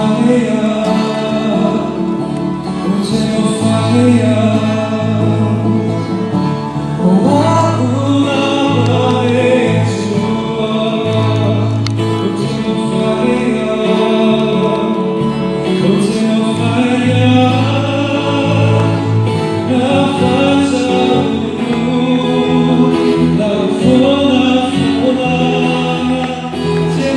Te Ou te fale O au lava e Atua. Ou te fale Ou te fale Na fataulu lau folafolaga. Te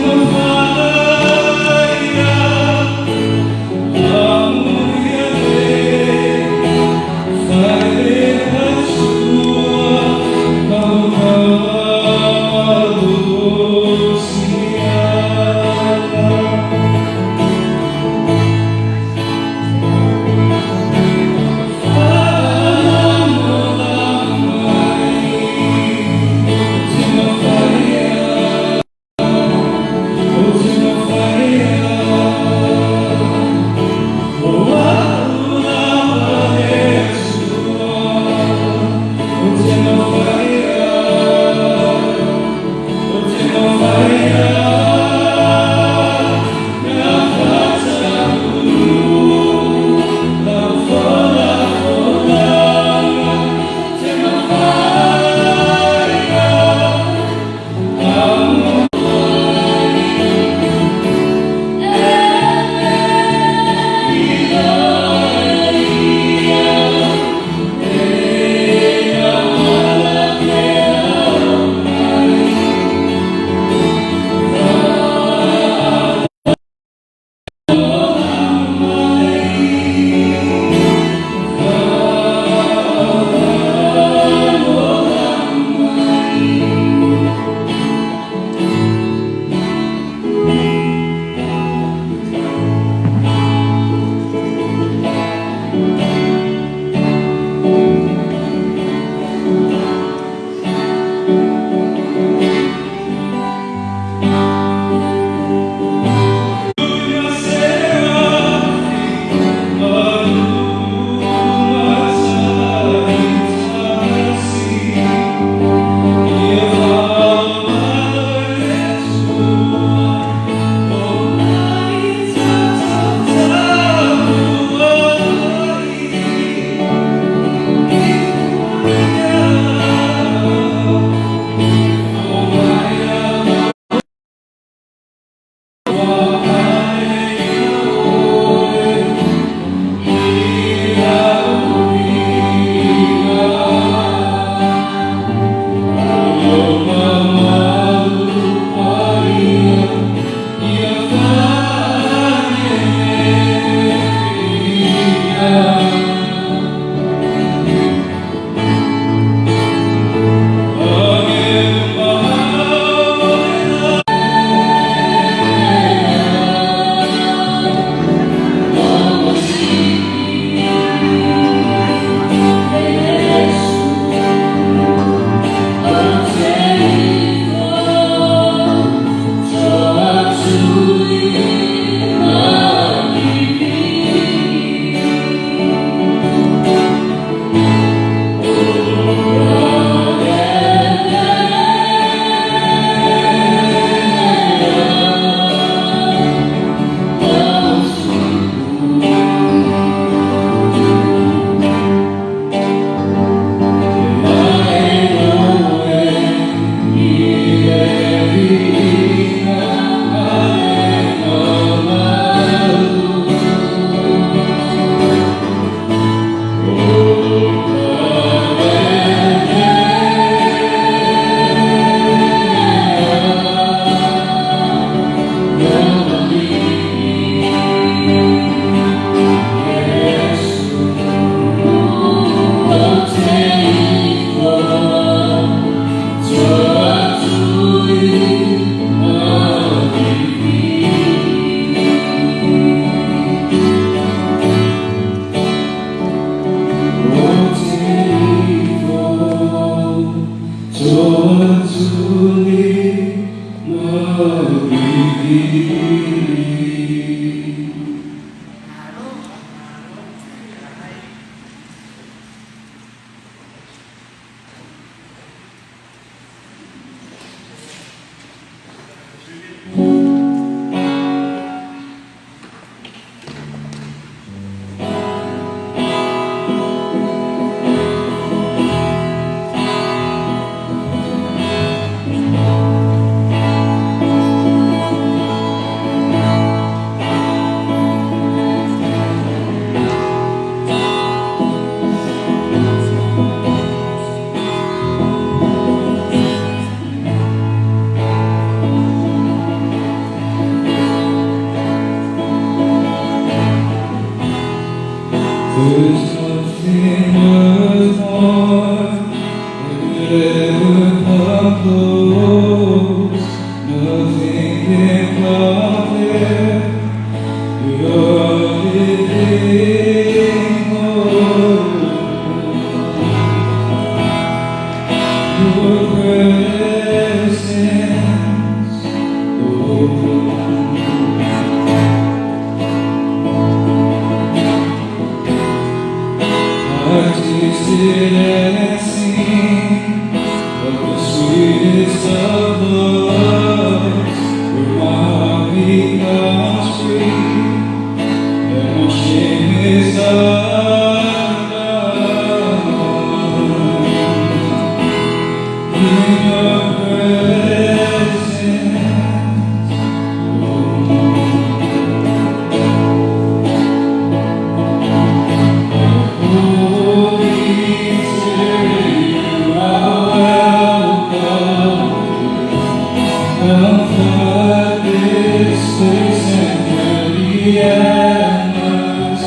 the atmosphere.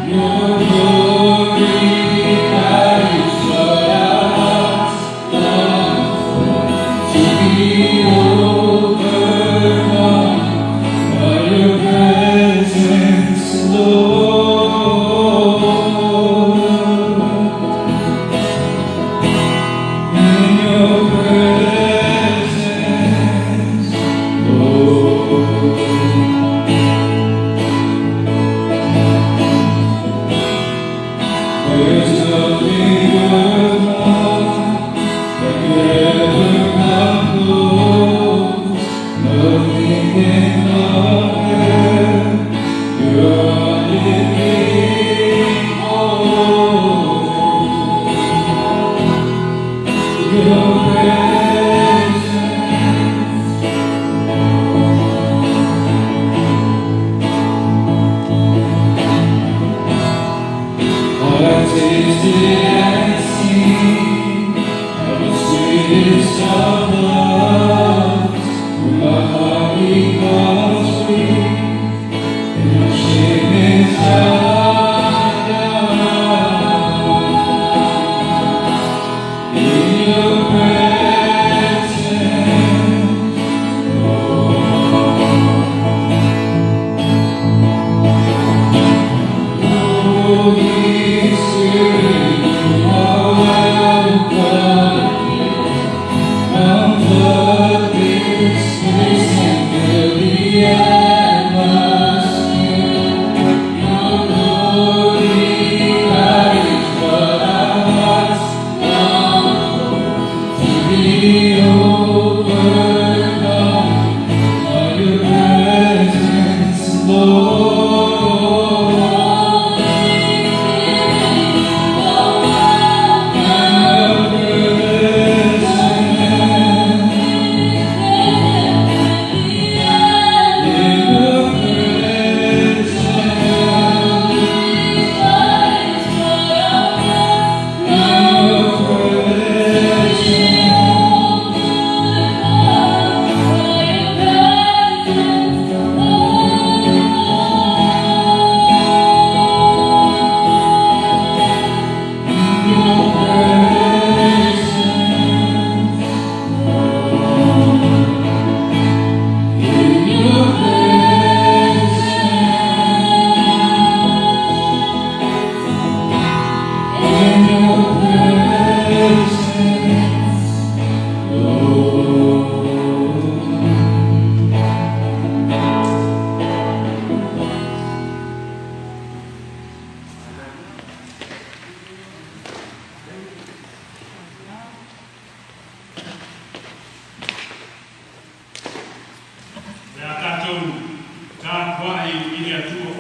Your glory, that is what our hearts long for. To be overcome by your presence, Lord. In your presence, Lord. There's nothing worth more that could ever come close. Nothing can compare. You're our living hope. Your presence. I've tasted and seen of the sweetest of loves, when my heart becomes free and my shame is undone. In your presence, Holy Spirit, you are welcome here. Come flood this place and fill the atmosphere. Your glory, that is what our hearts long for. To be overcome by your presence, Lord. Your presence, in your presence, in your presence. Your presence, in your presence, in your presence, Lord. Le a tatou tapuai i le Atua.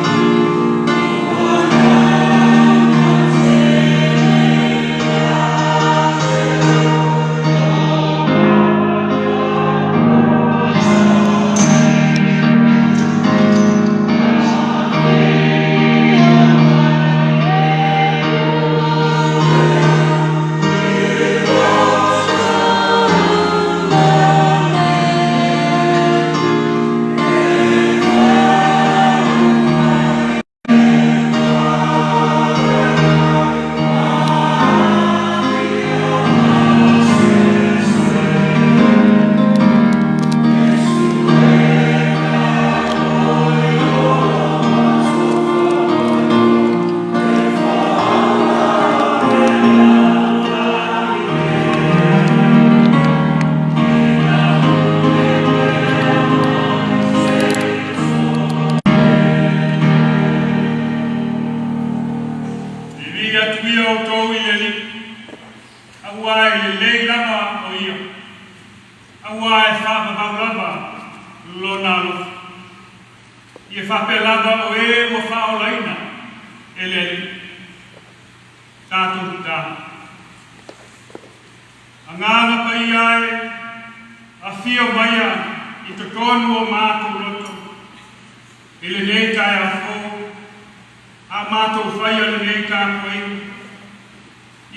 Thank faapea lava o e ua faaolaina e le Alii. Tatou tatalo. Agaga Paia e, afio maia i totonu o matou loto i lenei taeao fou, a o matou faia lenei tapuaiga.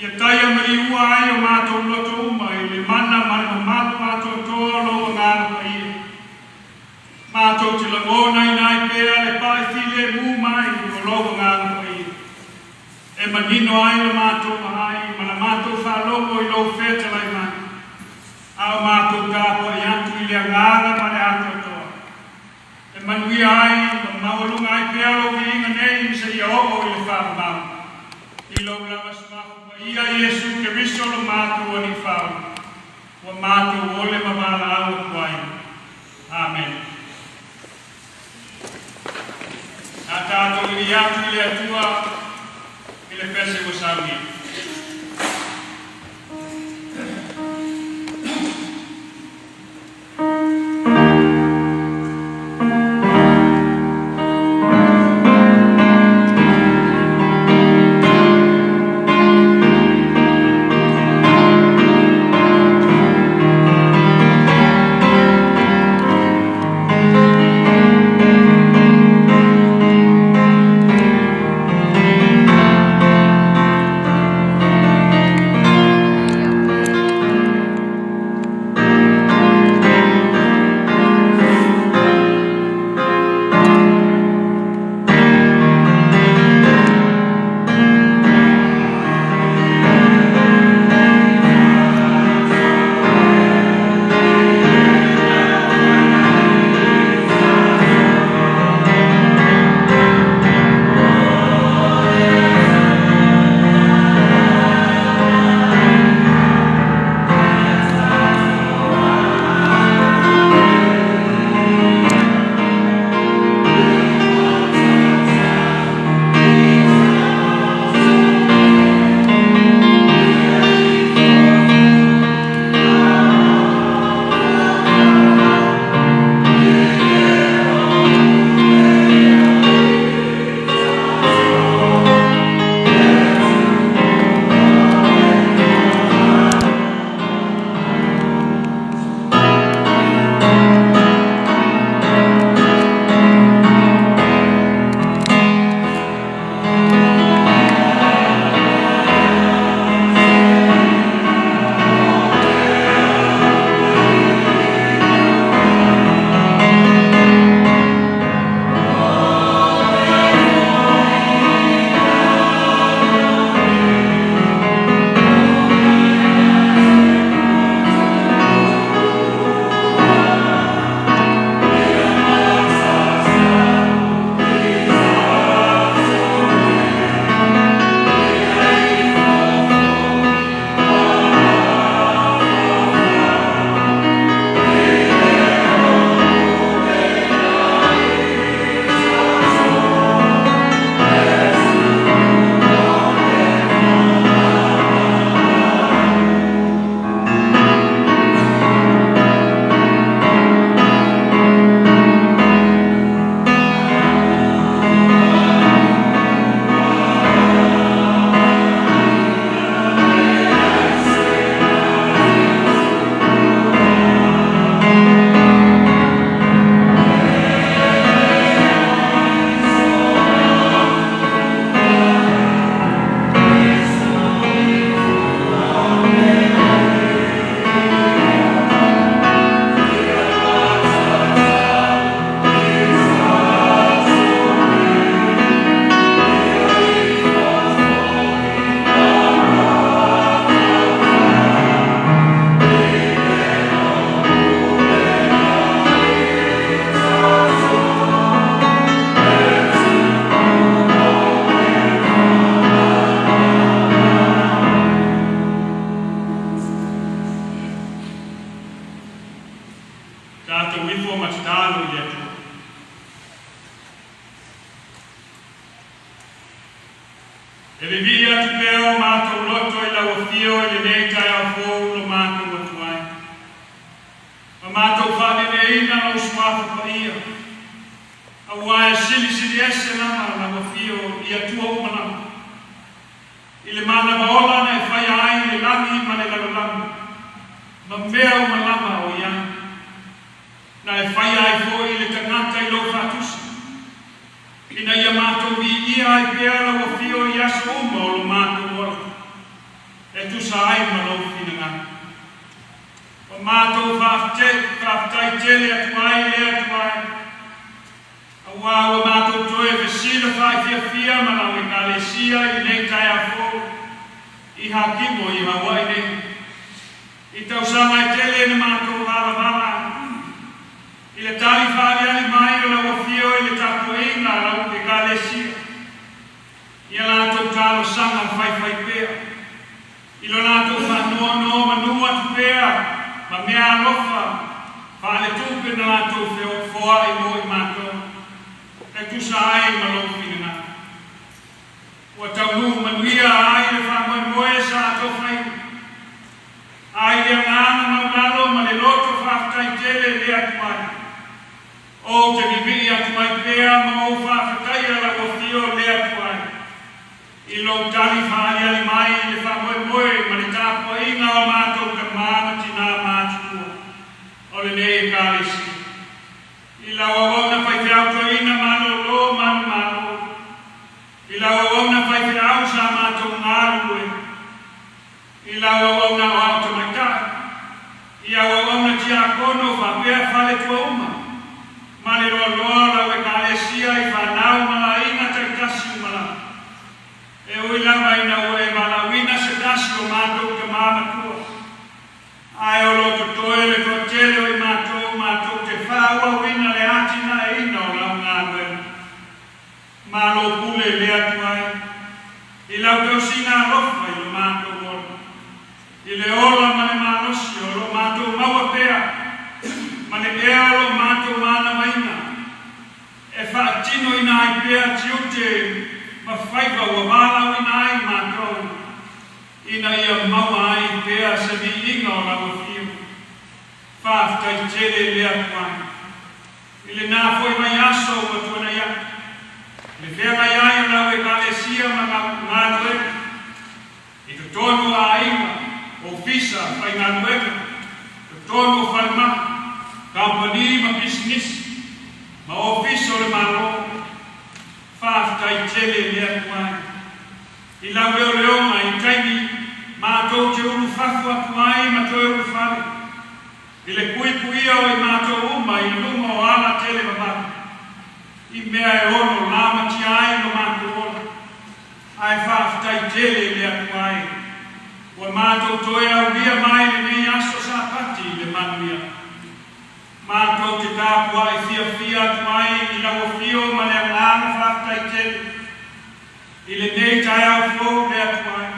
Ia taia ma liua ai o matou loto uma i le mana ma le mamalu atoatoa o lou Agaga Paia. Matou te lagonaina ai pea le pae filemu mai o lou Agaga Paia, e manino ai la matou vaai ma la matou faalogo i lou fetalai mai, a o matou tapuai atu i le agaga ma le atoatoa, e manuia ai ma maualuga ai pea lou viiga nei seia oo i le faavavau. I lou lava Suafa Paia Iesu Keriso lo matou Alii Faaola, ua matou ole ma valaau atu ai. Amene. A tatou vivii atu i le Atua i le pese ua saunia. Tatou ifo ma tatalo i le Atua. E vivii atu pea o matou loto i lau afio i lenei taeao fou lo matou atu ai. Ma matou faaleleiina lou Suafa Paia. Auā e silisili ese lava lau afio i Atua uma lava, i le manava ola na e faia ai le lagi ma le lalolagi, ma mea uma lava o i ai, na e faia ai foi le tagata i lou faatusa, ina ia matou viia ai pea lau afio i aso uma o lo matou ola, e tusa ai ma lou finagalo. Ua matou faafetai tele atu ai le Atua e, auā ua matou toe fesilafai fiafia ma lau Ekalesia i lenei taeao fou i Hakimo i Hawaii nei. I tausaga e tele na matou valavala ai i le tali faaaliali mai o lau afio i le tapuaiga a lau Ekalesia i a latou talosaga faifaipea. I lo latou faanonomanu atu pea ma meaalofa faaletupe na latou feofoai mo i matou, e tusa ai ma lou finagalo. Ua taunuu manuia ai le faamoemoe sa atofaina. A i le agaga maulalo ma le loto faafetai tele le atu ai, ou te vivii atu ai pea ma ou faafetaia lau afio le atu ai. I lou tali faaaliali mai i le faamoemoe ma le tapuaiga o matou tama ma tinā matutua o lenei Ekalesia, i lau auauna faifeau toeaina malōlō manumalo, i lau auauna faifeau sa matou galulue, i lau auauna aoao tamaitai, i au auauna tiakono faapea faletua uma, ma le loaloa o lau Ekalesia i fanau ma aiga taitasi uma lava. E ui lava ina ua e valaauina se tasi o matou tama matua, ae o lo o totoe le toatele o i matou matou te faaauauina le atinaeina o lau galuega. Malo pule le atu ai i lau tausiga alofa i lo matou ola, i le ola ma le malosi o lo matou maua pea ma le ea o lo matou manavaina e faatinoina ai pea tiute ma faiva ua valaauina ai matou ina ia maua ai pea se viiga o lau afio. Faafetai tele le atu ai. I lenā foi vaiaso ua tuanai atu, le feagai ai o lau Ekalesia ma galuega i totonu o aiga, ofisa, faigaluega, totonu o falemai, kamupani ma pisinisi, ma ofisa o le Malo. Faafetai tele le atu ai i lau leoleoga i taimi matou te ulufafo atu ai ma toe ulufale. I le puipuia o i matou uma i luma o ala tele vavave, i mea e ono lamatia ai lo matou ola, ae faafetai tele i le Atua e ua matou toe aulia mai lenei aso Sapati i le manuia. Matou te tapuai fiafia atu ai i lau afio ma le agaga faafetai tele i lenei taeao fou le Atua e.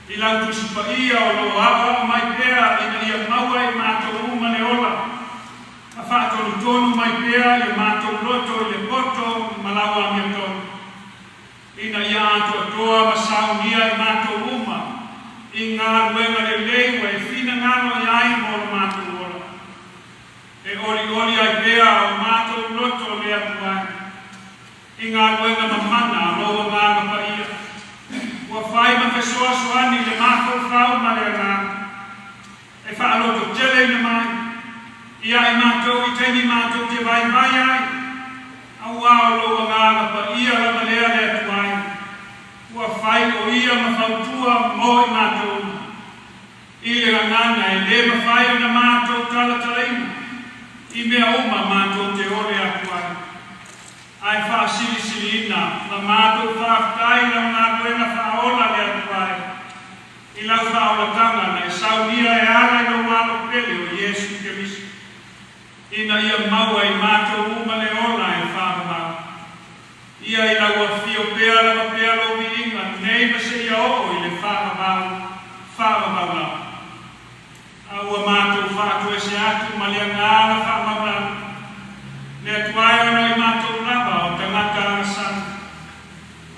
I lau Tusi Paia o lo o aoao mai pea ina ia maua e matou uma le ola, ma faatonutonu mai pea i o matou loto i le poto ma lau amiotonu, ina ia atoatoa ma saunia e matou uma i galuega lelei ua e finagalo i ai mo lo matou ola. E olioli ai pea o matou loto le Atua e. I galuega mamana a lou Agaga Paia, ua fai ma fesoasoani i le mafaufau ma le agaga, e faalototeleina mai ia i matou i taimi matou te vaivai ai, auā o lou Agaga Paia lava lea le Atua e, ua fai o ia ma fautua mo i matou uma. I le gagana e lē mafai ona matou talatalaina i mea uma matou te ole atu ai. Ae faasilisiliina ma matou faafetai i lau galuega faaola le Atua e, i lau faaolataga na e saunia e ala i lou Alo pele o Iesu Keriso, ina ia maua i matou uma le ola e faavavau. Ia i lau afio pea lava pea lou viiga nei ma seia oo i le faavavau faavavau lava. A ua matou faatoese atu ma le agaga faamaulalo, le Atua e ona i matou lava o tagata agasala.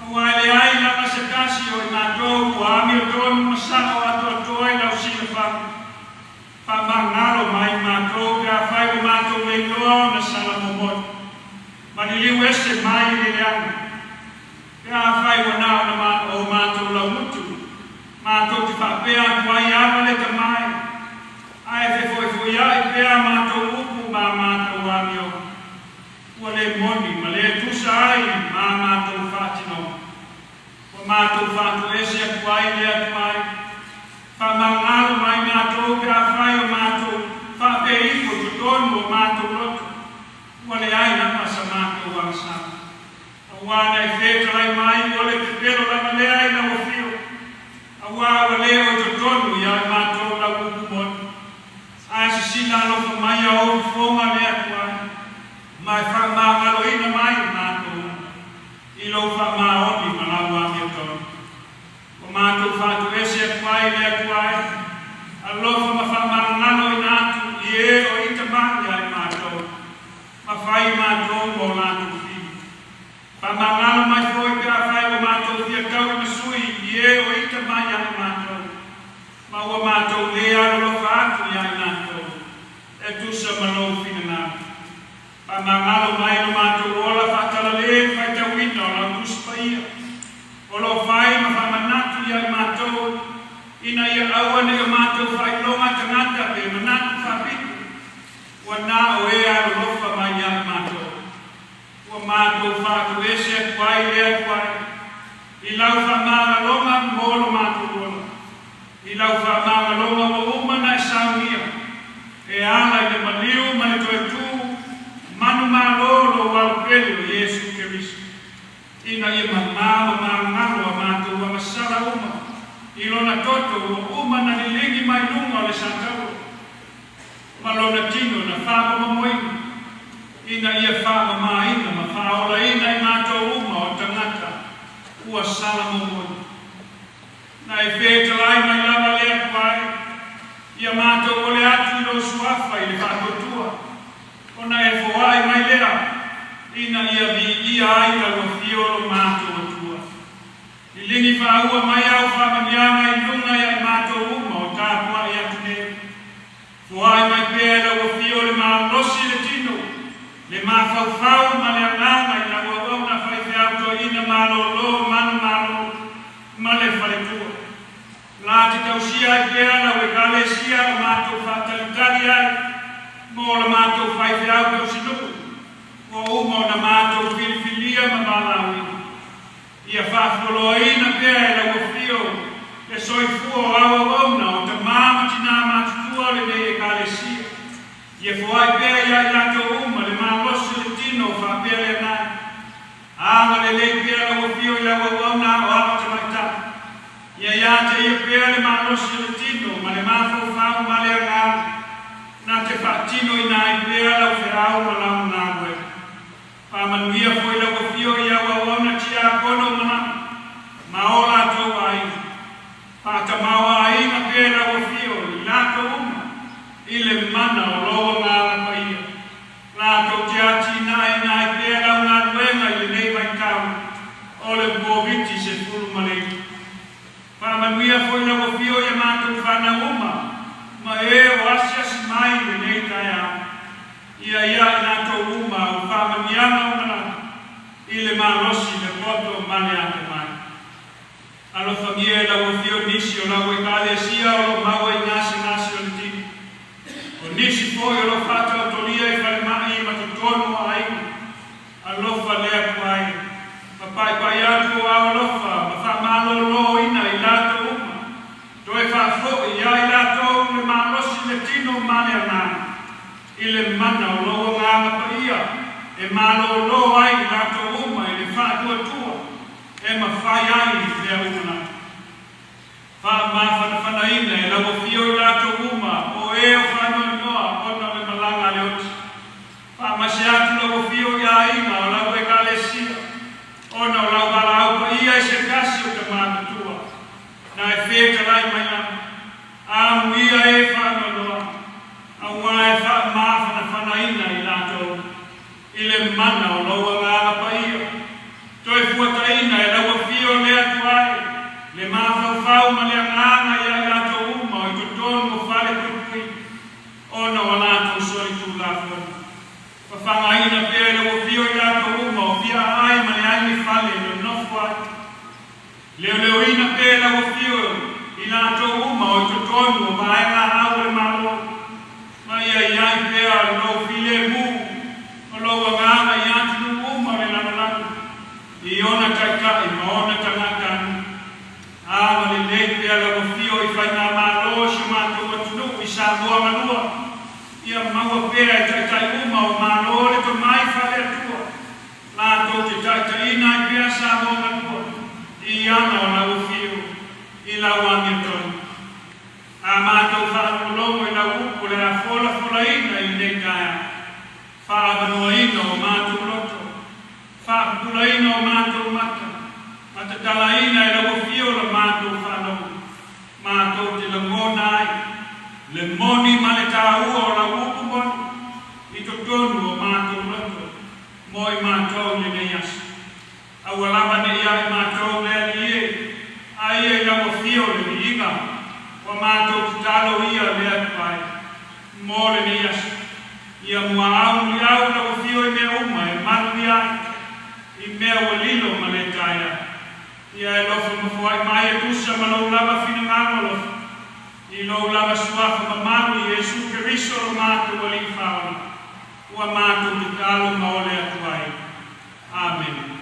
Aua e leai lava se tasi o i matou ua amiotonu ma sao atoatoa i lau silafaga. Faamagalo mai matou pe afai ua matou leiloa ona sala momoli. mai i le leaga. Pe afai ua na ona ma, o matou laumutu, matou te faapea atu ai, Ava le tama e, ae fefoifoia'i pea a matou upu ma a matou amioga, ua le moni ma le tusa ai ma a matou faatinoga. Ua matou faatoese atu ai le Atua e. Faamagalo mai matou pe afai o matou faapea ifo i totonu o matou loto, ua leai lava sa matou agasala. Auā na e fetalai mai o le pepelo lava lea i lau afio, auā ua le o i totonu ia i matou lau upu moni. Ae sisila alofa mai a ou fofoga le Atua e, ma e faamagaloina mai matou uma i lou faamaoni ma lau amiotonu. Ua matou faatoese atu ai le Atua e, alofa ma faamagaloina atu i e o ita mai ia i matou, ma fai matou ma o latou fili. Faamagalo mai foi pe afai ua matou fia taui ma sui i e o ita mai ia i matou, ma ua matou lē alolofa atu ia i latou, e tusa ma lou finagalo. Faamagalo mai lo matou ola faatalalē i le faitauina o lau Tusi Paia, o lo o fai ma faamanatu ia i matou, ina ia aua ne i o matou faailoga tagata pe manatu faapito, ua na o e alolofa mai ia i matou. Ua matou faatoese atu ai le Atua e, i lau faamagaloga mo lo matou ola. I lau faamagaloga ua uma na e saunia, e ala i le maliu ma le toe tu manumalo o lou Alo pele o Iesu Keriso, ina ia mamā ma magalo a matou agasala uma i lona toto ua uma na liligi mai luga o le satauro ma lona tino na faamomomoina, ina ia faamamāina ma faaolaina i matou uma o tagata ua sala momoi. Na e fetalai mai lava le Atua e, ia matou ole atu i lou suafa i le faatuatua, ona e foai mai lea, ina ia viia ai lau afio lo matou Atua. Liligi faaua mai au faamanuiaga i luga ia i matou uma o tapuai atu nei. Foai mai pea e lau afio le malosi i le tino, le mafaufau ma le agaga i lau auauna faifeau toeaina malōlō manumalo ma le faletua. La te tausia ai pea lau Ekalesia o matou faatalitali ai mo la matou faifeau tausinuu ua uma ona matou filifilia ma valaauina. Ia faafualoaina pea e lau afio le soifua o au auauna o tamā ma tinā matutua o lenei Ekalesia. Ia foai pea iā i latou uma le malosi o le tino faapea le agaga. Agalelei pea lau afio i lau auauna aoao tamaitai. Ia iā te ia pea le malosi o le tino ma le mafaufau ma le agaga, na te faatinoina ai pea lau feau ma lau galuega. Faamanuia foi lau afio i au auauna tiakono o malaga ma o latou aiga. Faatamaoaiga pea i lau afio i latou uma i le mana o lou Agaga Paia. Latou te atinaeina ai pea lau galuega i lenei vaitau o le Koviti-19. Faamanuia foi lau afio i a matou fanau uma ma e o asiasi mai i lenei taeao. Ia ia i latou uma au faamanuiaga o malama i le malosi, le poto ma le atamai. Alofagia e lau afio nisi o lau Ekalesia o lo o maua i gasegase o le tino. O nisi foi o lo o faataotolia i falemai ma totonu o aiga. Alofa le Atua e, ma paipai atu o au alofa ma faamalōlōina i latou uma. Toe faafoi ia i latou le malosi le tino ma le agaga, i le mana o lou Agaga Paia e malōlō ai i latou uma i le faatuatua e mafai ai mea uma lava. Faamafanafanaina e lau afio i latou uma o e o faanoanoa ona o le malaga a le oti. Faamaise atu lau afio i aiga o lau Ekalesia ona o lau valaau paia i se tasi o tamā matua na e fetalai mai lava. Amuia e faanoanoa, auā e faamafanafanaina i latou i le mana o lou Agaga Paia. Toe fuataina e lau afio le Leoleoina pea lau Afio i latou uma o i totonu o vaega ao o le Malo, ma ia i ai pea lou filemu o lou agaga i atunuu uma o le lalolagi, i ona taitai ma ona tagatanuu. Agalelei pea lau Afio i faigamalo o si o matou atunuu i Samoa galua, ia maua pea e taitai uma o Malo le tomai faale-Atua, latou te taitaiina ai pea Samoa galua i aga o lau Afio i lau amiotonu. A matou faalogologo i lau upu o le a folafolaina i lenei taeao, faaavanoaina o matou loto, faapupulaina o matou mata, ma tatalaina e lau Afio la matou faalogo, matou te lagona ai le moni ma le taua o lau upu moni i totonu o matou loto mo i matou i lenei aso. Aua lava ne i ia i matou le Alii e, aia i lau Afio le viiga, ua matou tatalo ia le Atua e, mo lenei aso. Ia muaau muliau lau Afio i mea uma e manuia ai, i mea ua lilo ma le taea. Ia e alofa ma foai mai e tusa ma lou lava finagalo alofa, i lou lava suafa mamalu Iesu Keriso lo matou Alii Faaola, ua matou tatalo ma ole atu ai. Amene.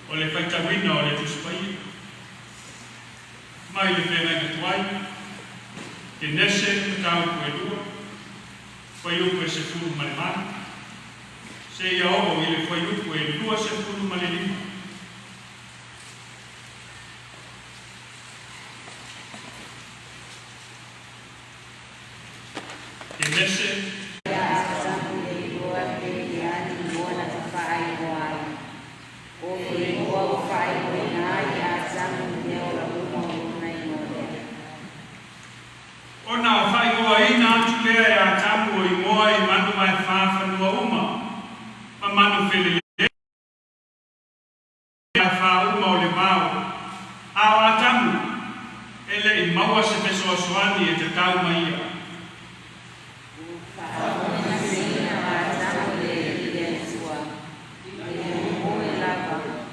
O le faitauina o le Tusi Paia mai le Feagaiga Tuai, Kenese mataupu e lua, fuaiupu e 18, seia oo i le fuaiupu e 25. Kenese. Ia Atamu le igoa Perekiani igoa na te faaigoa ai. O le igoa ua faaigoaina ai ia Atamu i mea ola uma o lona igoa lea. Ona faaigoaina atu lea e Atamu o igoa i manu vaefā fanua uma, ma manu felelei vaefā uma o le vao. A o Atamu, e le i maua se fesoasoani e tatau ma ia. Ua faaamuamuaseina o Atamu e le Alii le Atua, i le moemoe lava.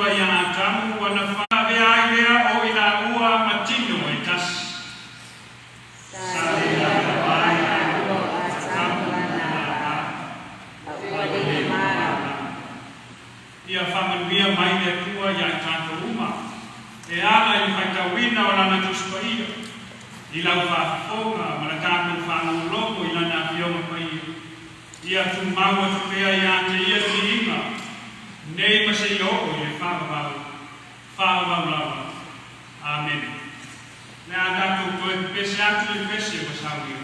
Atua iā Atamu ona faavea ai lea o i laua ma tino e tasi. Sa le lava ai laua o Atamu lana ava, a ua le tamā. Ia faamanuia mai le Atua iā i tatou uma, e ala i le faitauina o Lana Tusi Paia, i lau faafofoga ma la tatou faalogologo i Lana Afioga Paia. Ia tumau atu pea iā te Ia le viiga, nei ma seia oo i le faavavau, faavavau lava. Amene. O le a tatou toe pepese atu i le pese ua saunia.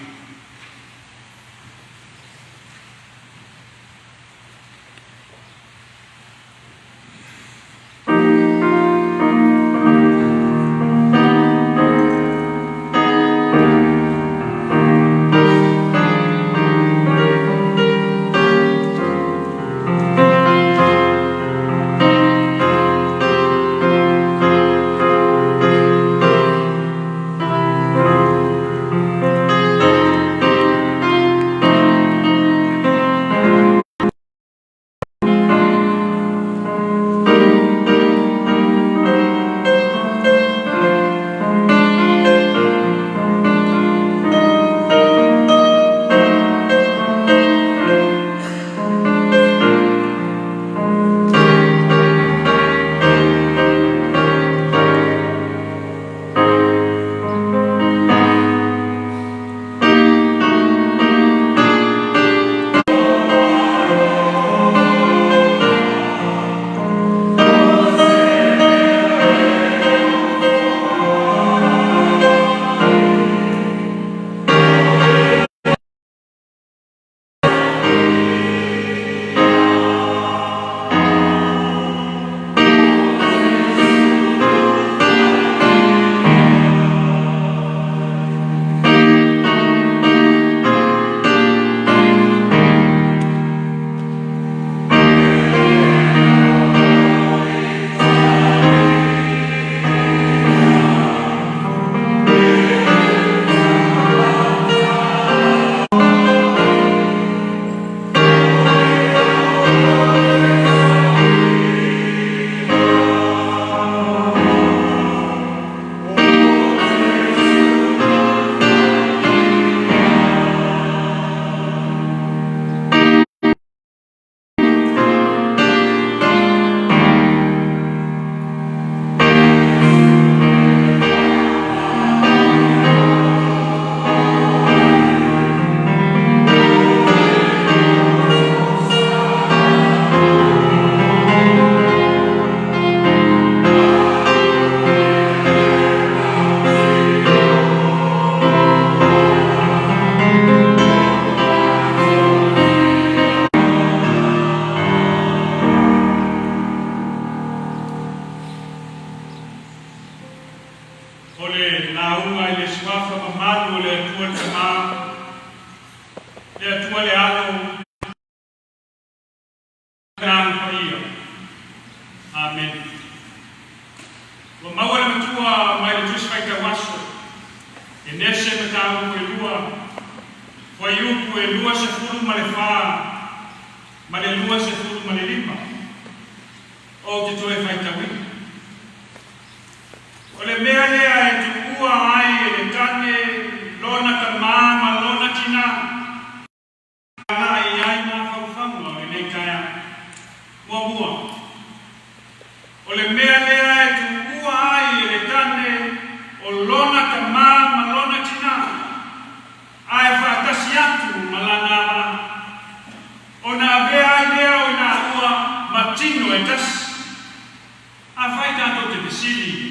O le lauga i le Suafa mamalu o le Atua le Tama, le Atua le Alo, le Agaga Paia. Amene. Ua maua le matua mai le Tusi Faitau Aso, Enese mataupu e lua, fuaiupu e 24 ma le 25. Ou te toe faitauina. O le mea lea e tuua ai e le tane lona tamā ma lona tinā. Agai i ai mafaufauga o lenei taeao. Muamua, o le mea lea e tuua ai e le tane o lona tamā ma lona tinā, ae faatasi atu ma lana avaa, ona avea ai lea o i laua ma tino e tasi. Afai tatou te fesili,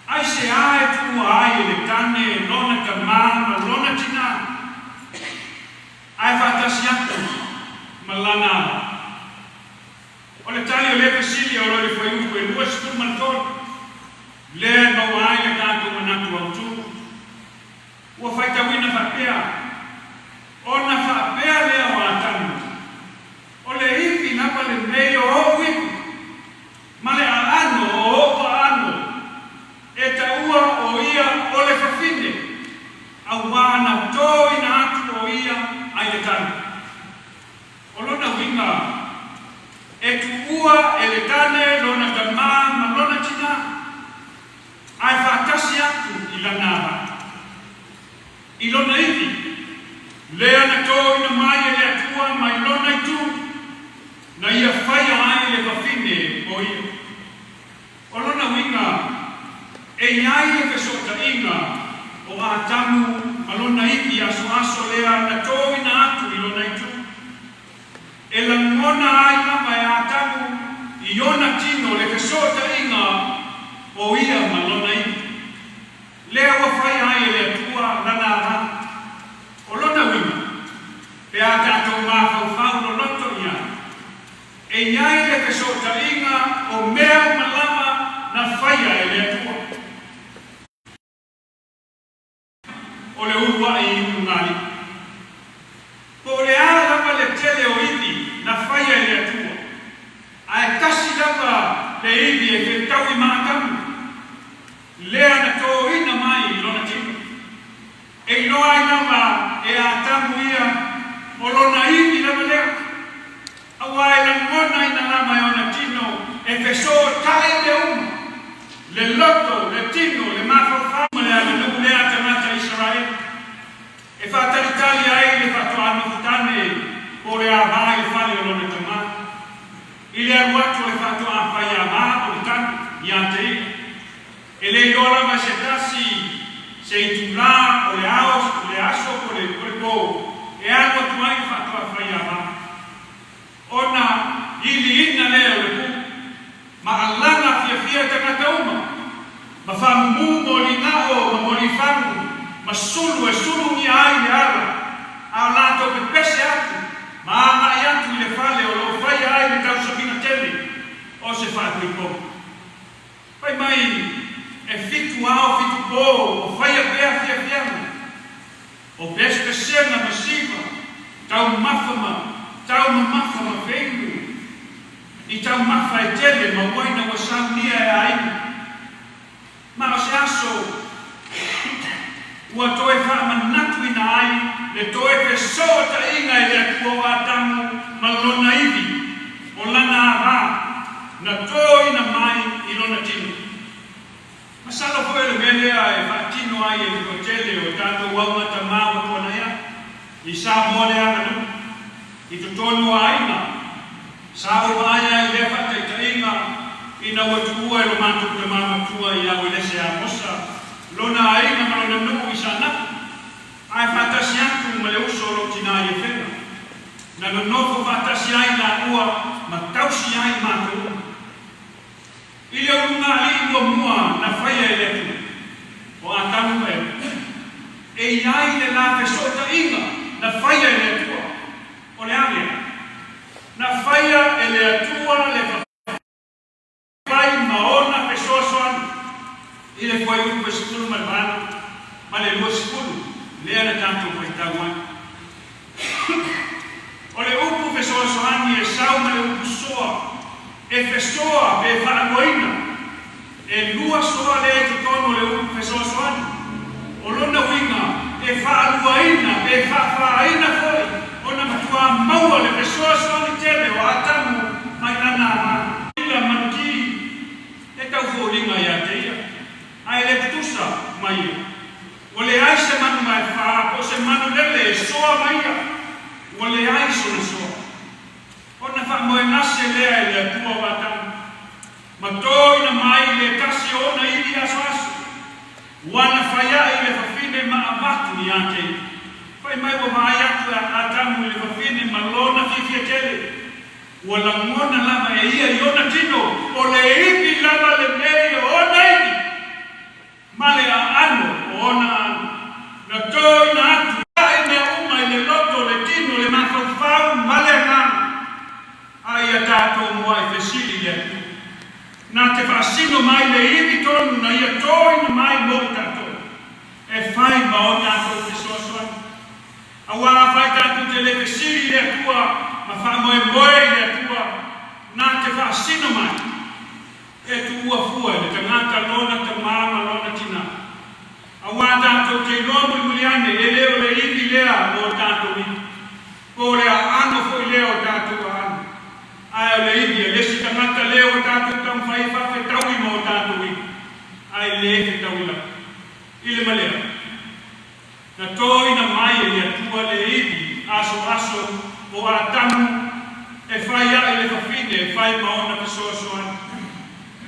Aisea e tuua ai e le tane lona tamā ma lona tinā, ae faatasi atu ma lana avaa? O le tali o lea fesili o lo i le fuaiupu e 23, lea e maua ai le tatou manatu autu. Ua faitauina faapea, Ona faapea lea o Atamu, O le ivi lava lenei o ou ivi, ma le aano o ou aano, e taua o ia o le fafine, auā na tōina atu o ia ai le tane. O lona uiga, e tuua e le tane lona. E i ai le fesootaiga o Atamu ma lona ivi asoaso lea na toina atu i lona itu. E lagona ai lava e Atamu i ona tino le fesootaiga o ia ma lona ivi. Lea ua faia ai e le Atua lana ava. O lona uiga, pe a tatou mafaufau loloto i ai, E i ai le fesootaiga o mea uma lava na faia e le Atua. O le uluai i ulugalii. Po o le a lava le tele o ivi na faia e le Atua, ae tasi lava le ivi e fetaui ma Atamu, lea na toina mai i lona tino. E iloa ai lava e Atamu ia o lona ivi lava lea, auā e lagonaina lava e ona tino e fesootai mea uma, le loto, le tino, le mafaufau ma le aganuu lea a tagata Isaraelu, e faatalitali ai le faatoa nofotane po o le avā i le fale o lona tamā. I le alu atu o le faatoa fai avā o le tanu iā te ia. E le iloa lava e se tasi se itulā o le ao, le aso po o le pō e alu atu ai le faatoa fai avā. Ona iliina lea o le pū, ma alaga fiafia tagata uma, ma faamumū moligao ma molifagu, ma sulu e sulugia ai le ala, a o latou pepese atu ma agai atu i le fale o lo o faia ai le tausamiga tele o se faatuipopo. Fai mai, e fitu ao fitu pō o faia pea fiafiaga, o pesepesega ma siva, taumafa ma taumamafa ma feinu, i taumafa e tele ma uaina ua saunia e aiga. Ma o se aso ua toe faamanatuina ai le toe fesootaiga e le Atua o Atamu ma lona ivi, o lana avā, na toina mai i lona tino. Masalo foi o le mea lea e faatino ai e le toatele o tatou augata ma ua tuanai atu i Samoa le aganuu i totonu o aiga. Sa ou vaai ai i lea faataitaiga ina ua tuua e lo matou tamā matua ia Uelese Amosa lona aiga ma lona nuu i Saanapu, ae faatasi atu ma le uso o lou tinā i Efega. Na nonofo faatasi ai lāua ma tausi ai matou uma. I le ulugalii muamua na faia e le Atua, o Atamu ma Eva, e i ai le la fesootaiga na faia e le Atua, o le a lea? Na faia e le Atua le fai ma ona fesoasoani i le fuaiupu e 18 ma le 20 lea na tatou faitau ai. O le upu fesoasoani e sau ma le upu soa, e fesoa pe faaluaina. E lua soa lea i totonu o le upu fesoasoani. O lona uiga, e faaluaina pe faafaaina foi ona matuā maua le fesoasoani tele o Atamu mai lana avā. Ila manuti e tau foliga ia te ia, ae le tutusa ma ia. Ua leai se manu maefā po o se manu lele e soa ma ia, ua leai sona soa. Ona faamoegase lea i le Atua o Atamu, ma toina mai le tasi o ona ivi asoaso, ua na fai aʻe i le fafine ma avatu iā te ia. Fai mai ua vaai atu e Atamu i le fafine ma lona fiafia tele, ua lagona lava e ia i ona tino, o le ivi lava lenei o ona ivi, ma le aano o ona aano, na toina atu ai mea uma i le loto, le tino, le mafaufau ma le agaga. A ia tatou muai fesili i le Atua, na te faasino mai le ivi tonu na ia toina mai mo i tatou, e fai ma o tatou fesoasoani. Auā afai tatou te le fesili i le Atua ma faamoemoe i le Atua, na te faasino mai, E tuua fua e le tagata lona tamā ma lona tinā. Auā tatou te iloa mulimuli ane, e le o le ivi lea o tatou ivi, po o le aano foi lea o tatou aano, ae o le ivi a le isi tagata lea ua tatou taumafai e faafetaui ma o tatou ivi, ae le fetaui lava. I le ma lea, na toina mai e le Atua le ivi asoaso o Atamu e fai aʻe le fafine e fai ma ona fesoasoani.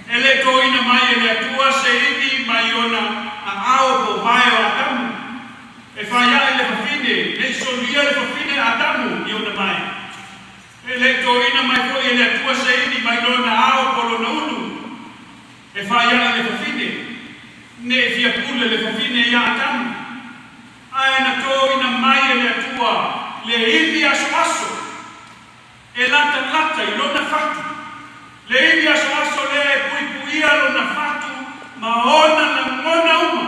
E le toina mai e le Atua se ivi mai. mai ona aao po o vae o Atamu, e faiaʻi le fafine, ne i solia le fafine a Atamu i ona vae. E le i toina mai foi e le Atua se ivi mai lona ao po o lona ulu, e faiaʻi le fafine, ne i fia pule le fafine iā Atamu. Ae na toina mai e le Atua le ivi asoaso e latalata i lona fatu, le ivi asoaso lea e puipuia lona fatu ma ona lagona uma,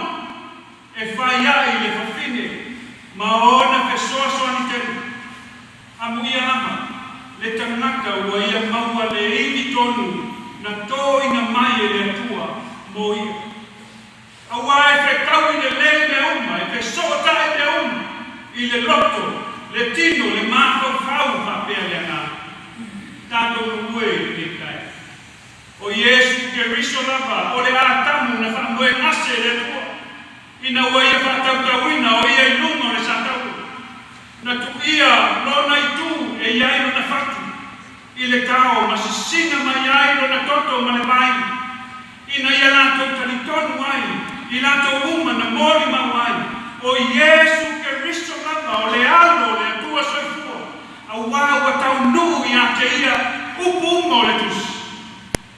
e faiaʻi le fafine ma ona fesoasoani tele. Amuia lava le tagata ua ia maua le ivi tonu na toina mai e le Atua mo ia. Auā e fetaui lelei mea uma, e fesootai mea uma i le loto, le tino, le mafaufau faapea le agaga. Tatou galue i lenei taeao. O Iesu Keriso lava o le Atamu na faamoegase e le Atua, ina ua ia faatautauina o ia i luga o le satauro. Na tuia lona itu e i ai lona fatu i le tao ma sisina mai ai lona toto ma le vai, ina ia latou talitonu ai i latou uma na molimau ai, o Iesu Keriso lava o le Alo o le Atua Soifua, auā ua taunuu iā te ia upu uma o le Tusi.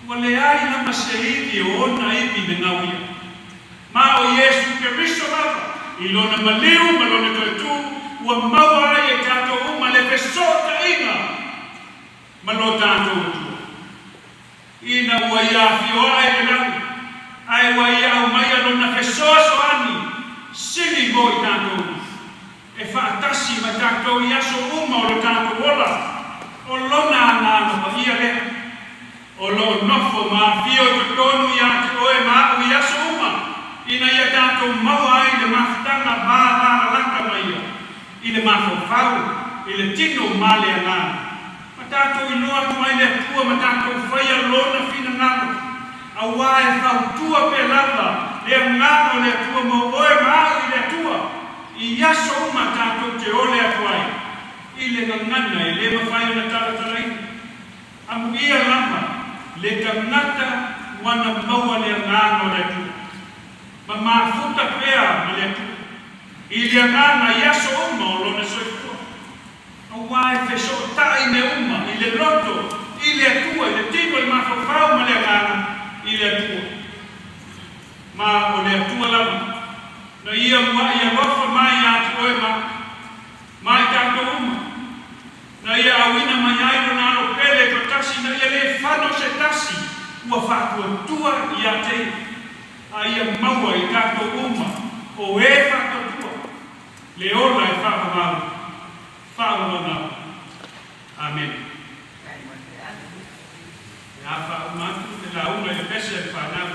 Ua leai lava se ivi o ona ivi na gauia. Ma o Iesu Keriso lava, i lona maliu ma lona toe tū, ua maua ai e tatou uma le fesootaiga ma lo tatou Atua. Ina ua ia afioae le lagi, ae ua ia aumaia lona fesoasoani sili mo i tatou uma, e faatasi ma tatou i aso uma o lo tatou ola, o lona agaga paia lea. O lo o nofo ma afio i totonu iā te oe ma aʻu i aso uma, ina ia tatou maua ai le mafutaga vavalalata ma ia, i le mafaufau, i le tino ma le agaga. Ma tatou iloa atu ai le Atua ma tatou faia Lona finagalo, auā e fautua pea lava le agaga o le Atua mo oe ma aʻu i le Atua, i aso uma tatou te ole atu ai i le gagana e le mafai ona talatalaina. Amuia lava le tagata ua na maua le agaga o le Atua, ma mafuta pea ma le Atua, i le agaga i aso uma o lona soifua. Auā e fesootai mea uma i le loto, i le Atua, i le tino, i le mafaufau ma le agaga i le Atua. Ma o le Atua lava, na ia muaʻi alofa mai iā te oe ma aʻu, ma i tatou uma, Na ia auina mai ai lona alo pele toatasi ina ia le fano se tasi ua faatuatua iā te ia, a ia maua i tatou uma o e faatuatua le ola e faavavau, faavavavau. Amene. E a faauma atu le lauga i le pese a le fanau.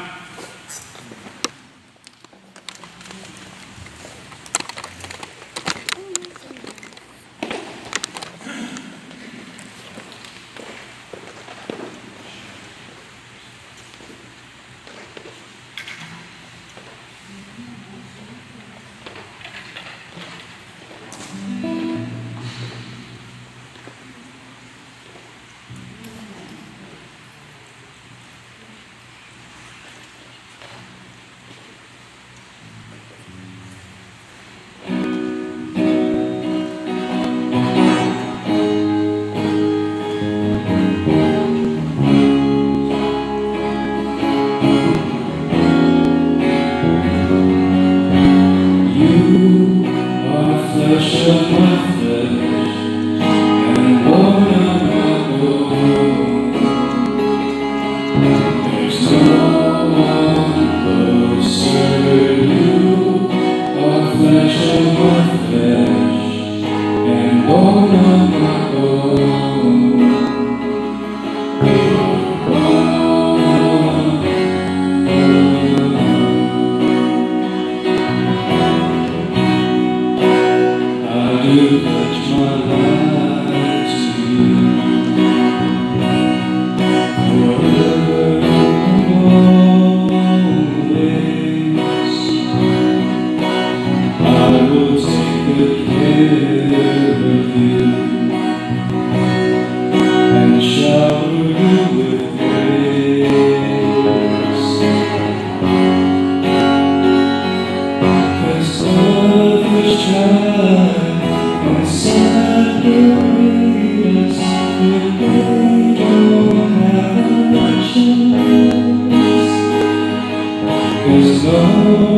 So.